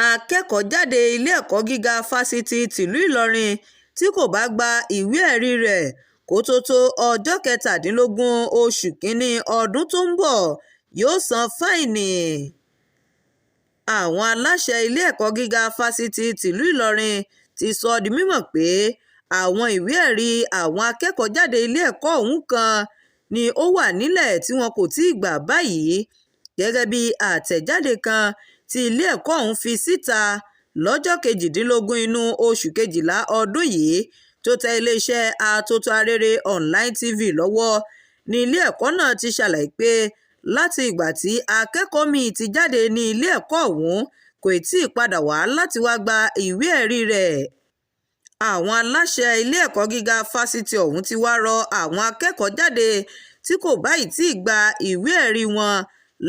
Akẹ́kọ̀ọ́-jáde ilé-ẹ̀kọ́ gíga fásitì tìlú Ìlọrin tí kò bá gba ìwé-ẹ̀rí rẹ̀ kó tóó tó ọjọ́ kẹtàdínlógún oṣù kìn-ín-ní ọdún tó ń bọ̀ yóò san fáìní. Àwọn aláṣẹ ilé-ẹ̀kọ́ gíga fásitì tìlú Ìlọrin ti sọ ọ́ di mímọ̀ pé àwọn ìwé-ẹ̀rí àwọn akẹ́kọ̀ọ́-jáde ilé ẹ̀kọ́ ọ̀hún kan ni ó wà nílẹ̀ tí wọn kò tí ì gbà báyìí, gẹ́gẹ́ bí àtẹ̀jáde kan tí ilé-ẹ̀kọ́ ọ̀hún fi síta lọ́jọ́ kejìdínlógún inú oṣù kejìlá ọdún yìí tó tẹ iléeṣẹ́ Atótó Arére Online TV lọ́wọ́ ní ilé ẹ̀kọ́ náà ti ṣàlàyé pé láti ìgbà tí akẹ́kọ̀ọ́ mi-ín ti jáde ní ilé ẹ̀kọ́ ọ̀hún kò tí ì padà wá láti wáá gba ìwé-ẹ̀rí rẹ̀. Àwọn aláṣẹ ilé-ẹ̀kọ́ gíga fásitì ọ̀hún ti wáá rọ àwọn akẹ́kọ̀ọ́-jáde tí kò bá tí ì gba ìwé-ẹ̀rí wọn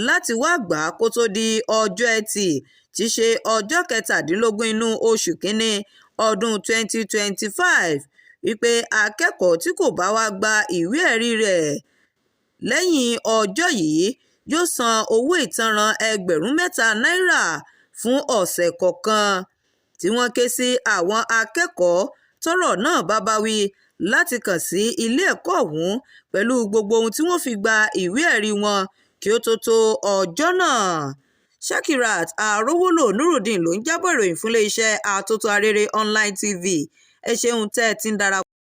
láti wáá gbà kó tóó di ọjọ́ Etí tí í ṣe ọjọ́ kẹtàdínlógún inú oṣù kìn-ín-ní ọdún 2025, wípé akẹ́kọ̀ọ́ tí kò bá wàá gba ìwé-ẹ̀rí rẹ̀ lẹ́yìn ọjọ́ yìí yóò san owó ìtanràn ẹgbẹ̀rún 3 náírà fún ọ̀sẹ̀ kọ̀ọ̀kan, tí wọ́n ké sí àwọn akẹ́kọ̀ọ́ tọ́rọ̀ náà bá bá wí láti kàn sí ilé-ẹ̀kọ́ ọ̀hún pẹ̀lú gbogbo ohun tí wọ́n fi gba ìwé-ẹ̀rí wọn kí ó tóó tó ọjọ́ náà. Shakirat Arówólò Nurudeen ló ń jábọ̀ ìròyìn fún iléeṣẹ́ Atótó Arére Online TV. Ẹ ṣeun tẹ́ ẹ ti ń darapọ̀.